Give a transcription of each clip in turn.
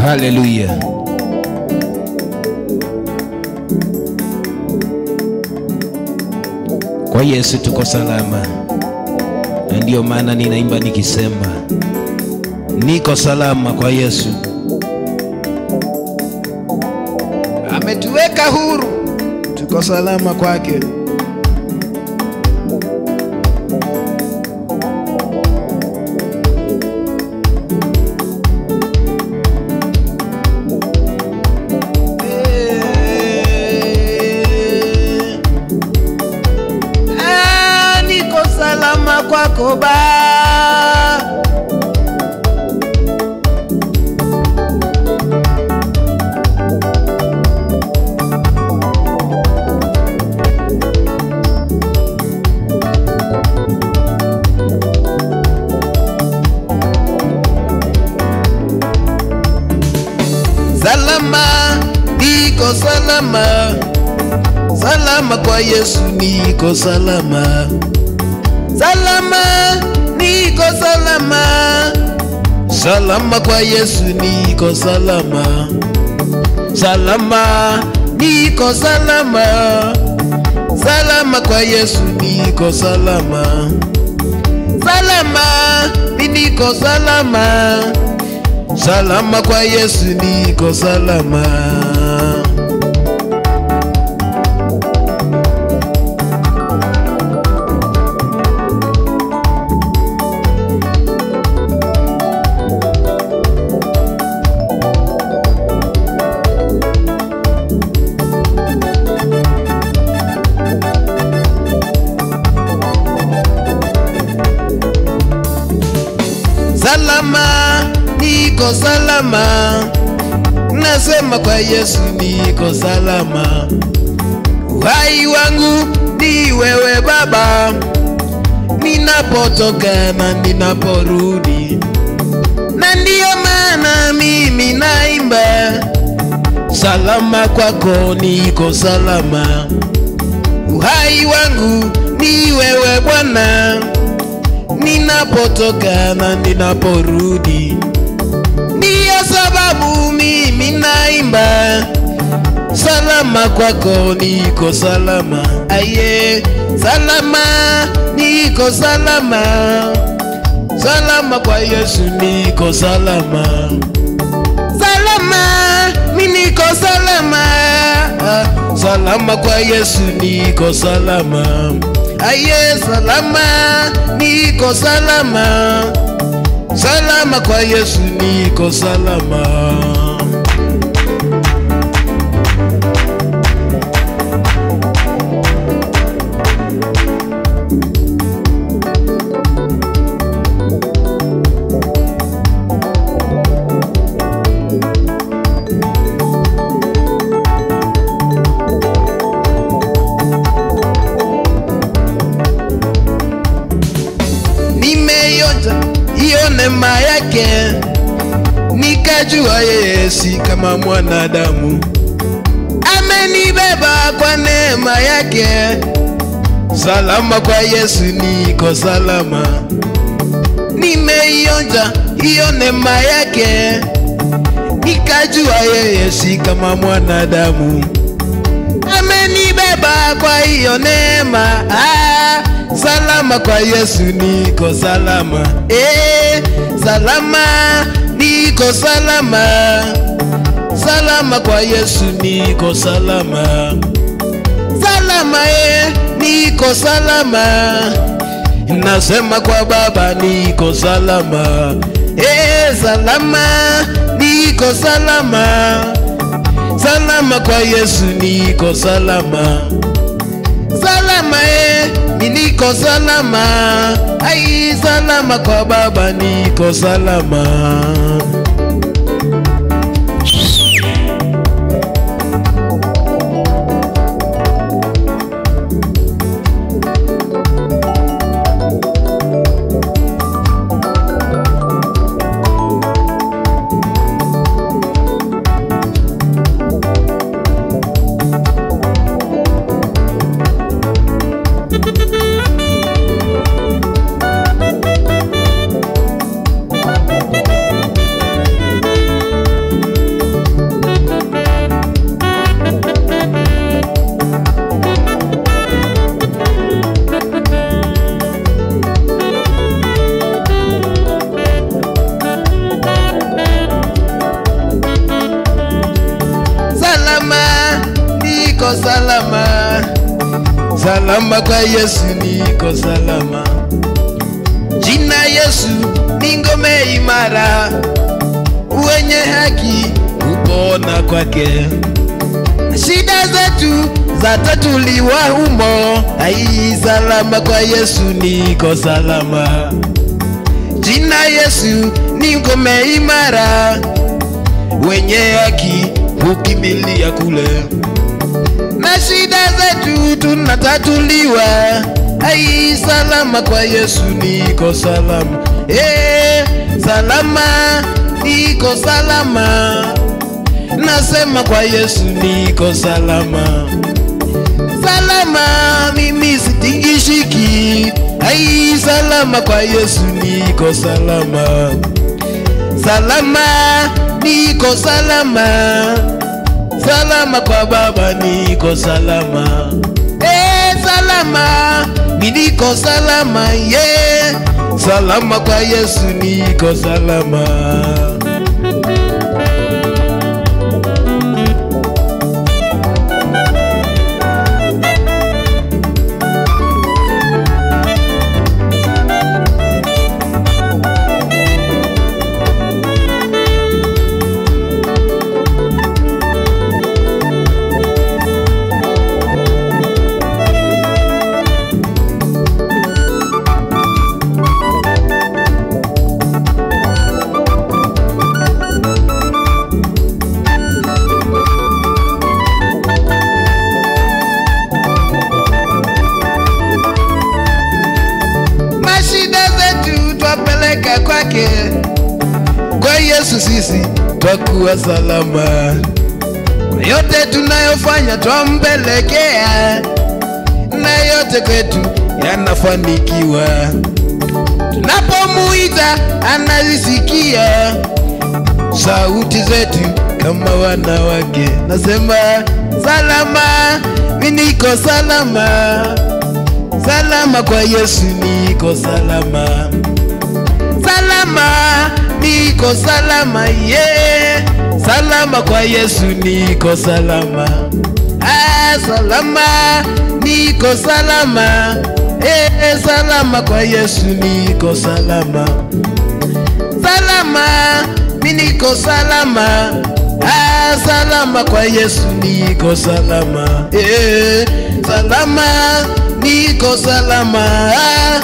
Haleluya. Kwa Yesu tuko salama. Na ndio maana ninaimba nikisema niko salama kwa Yesu. Ametuweka huru, tuko salama kwake. Niko salama kwako Baba. Salama, niko salama. Salama kwa Yesu niko salama. Salama, niko salama. Salama kwa Yesu niko salama. Salama, niko salama. Salama kwa Yesu niko salama. Salama, niko salama. Salama kwa Yesu niko salama. Salama, niko salama. Nasema kwa Yesu niko salama. Uhai wangu ni wewe Baba, ninapotoka na ninaporudi. Na ndio maana mimi naimba salama kwako niko salama. Uhai wangu ni wewe Bwana, ninapotoka na ninaporudi. Ndiyo sababu mimi naimba salama kwako niko salama. Aye, salama niko salama. Salama kwa Yesu niko salama. Salama mimi niko salama. Salama kwa Yesu niko salama. Aye, salama niko salama. Salama kwa Yesu niko salama. Nimeionja hiyo neema yake, nikajua yeye si kama mwanadamu. Amenibeba kwa neema yake. Salama kwa Yesu niko salama. Nimeionja hiyo neema yake, nikajua yeye si kama mwanadamu. Amenibeba kwa hiyo neema. Salama kwa Yesu niko salama. Salama niko salama. Salama kwa Yesu niko salama. Salama niko salama. Nasema kwa Baba niko salama. Salama niko salama. Salama kwa Yesu niko salama. Salama niko salama. Ai, salama kwa Baba niko salama. niko salama. Salama kwa Yesu niko salama. Jina Yesu ni ngome imara, wenye haki hupona kwake. Shida zetu zatatuliwa humo. Ai, salama kwa Yesu niko salama. Jina Yesu ni ngome imara, wenye haki hukimbilia kule. Na shida zetu tunatatuliwa. Ai, salama kwa Yesu niko salama. Salama niko salama. Nasema kwa Yesu niko salama. Salama mimi sitingishiki. Ai, salama kwa Yesu niko salama. Salama niko salama. Salama kwa Baba niko salama. Salama niko salama, yeah. Salama kwa Yesu niko salama. Kwake, kwa Yesu sisi twakuwa salama. Kwa yote tunayofanya twampelekea, na yote kwetu yanafanikiwa. Tunapomuita anazisikia sauti zetu kama wanawake. Nasema salama, mimi niko salama. Salama kwa Yesu niko salama. Salama niko salama, yeah. Salama kwa Yesu niko salama. Ah, salama niko salama. Salama kwa Yesu niko salama. Salama mimi niko salama. Ah, salama kwa Yesu niko salama. Salama niko salama. Ah,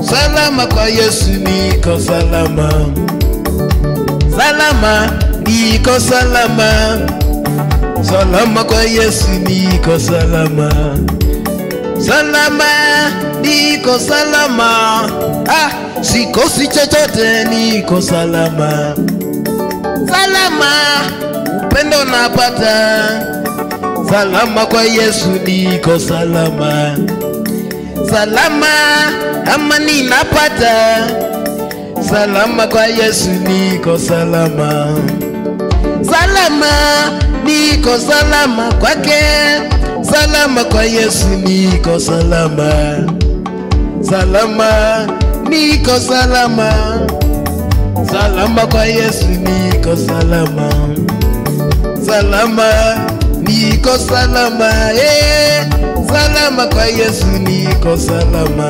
salama kwa Yesu niko salama. Salama niko salama. Salama kwa Yesu niko salama. Salama niko salama. Ah, sikosi chochote niko salama. Salama upendo napata. Salama kwa Yesu niko salama. Salama amani napata. Salama kwa Yesu niko salama. Salama niko salama kwake. Salama kwa Yesu niko salama. Salama niko salama. Salama kwa Yesu niko salama. Salama niko salama. Salama kwa Yesu niko salama.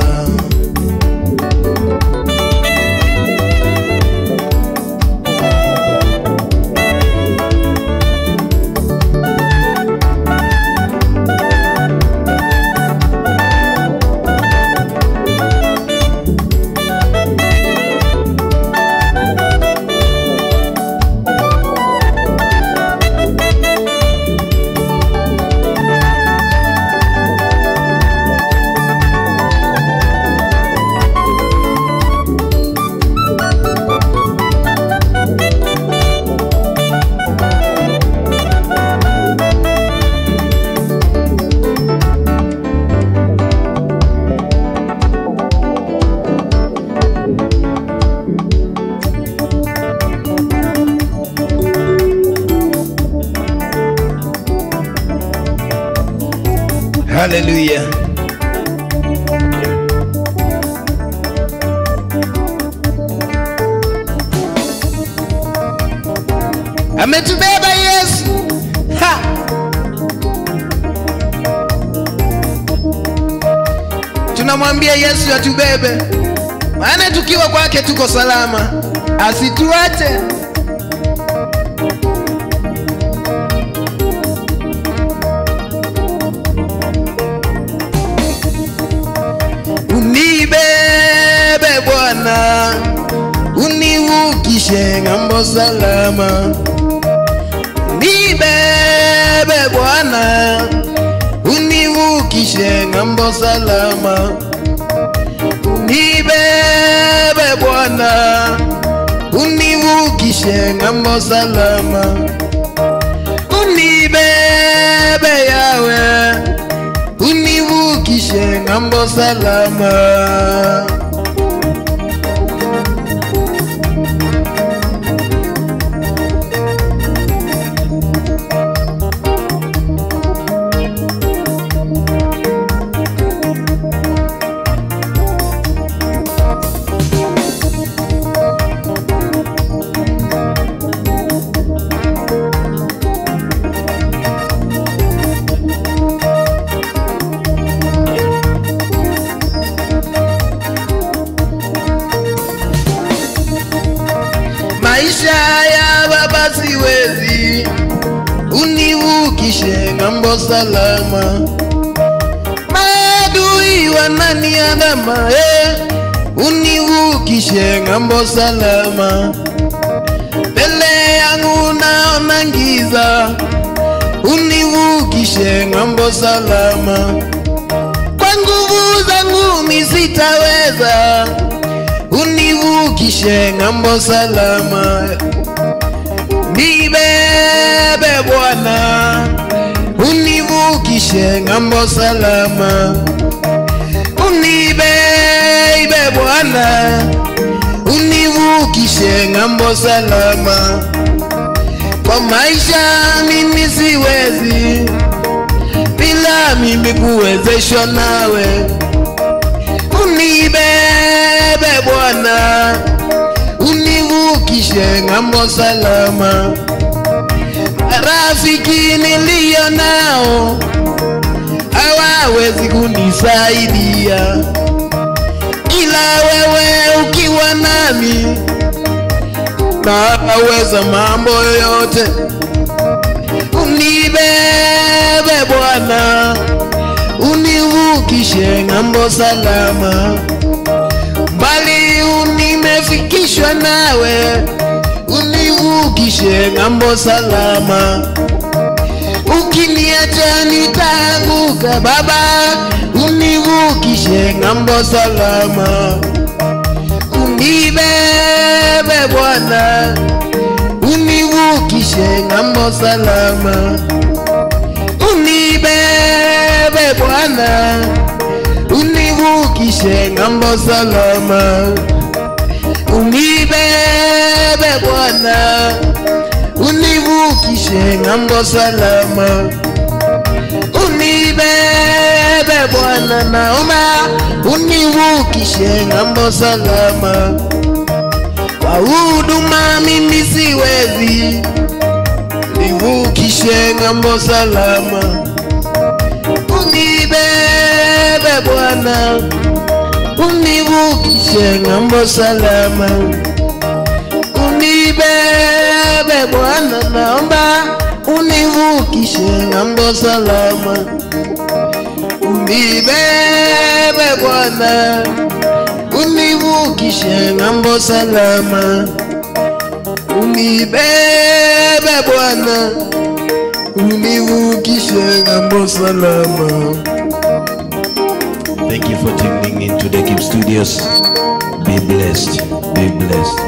Hallelujah. Ametubeba Yesu. Ha! Tunamwambia Yesu atubebe, maana tukiwa kwake tuko salama, asituache. Unibebe Bwana, univukishe ng'ambo salama. Unibebe Bwana, univukishe ng'ambo salama. Unibebe Bwana, univukishe ng'ambo salama. Unibebe Yawe, univukishe ng'ambo salama. Maisha ya baba siwezi, univukishe ng'ambo salama. Maadui wananiandama, univukishe ng'ambo salama. Mbele yangu naona giza, univukishe ng'ambo salama. Kwa nguvu zangu mimi sitaweza, univukishe ng'ambo salama. Nibebe Bwana, univukishe ng'ambo salama. Unibebe Bwana, univukishe ng'ambo salama. Kwa maisha mimi siwezi, bila mimi kuwezeshwa nawe. Unibebe Bwana, univukishe ng'ambo salama. Rafiki nilio nao hawawezi kunisaidia, ila wewe ukiwa nami naweza mambo yote. Unibebe Bwana, univukishe ng'ambo salama. Mbali nimefikishwa nawe, univukishe ng'ambo salama. Ukiniacha nitaanguka Baba, univukishe ng'ambo salama. Unibebe Bwana, univukishe ng'ambo salama. Unibebe Bwana, univukishe ng'ambo salama. Unibebe Bwana, univukishe ng'ambo salama. Unibebe Bwana, naomba univukishe ng'ambo salama. Kwa huduma mimi siwezi, nivukishe ng'ambo salama. Unibebe Bwana, univukishe ng'ambo salama. Unibebe Bwana, naomba univukishe ng'ambo salama. Unibebe Bwana, univukishe ng'ambo salama. Unibebe Bwana, univukishe ng'ambo salama. Thank you for tuning in to the Gibbs Studios. Be blessed. Be blessed.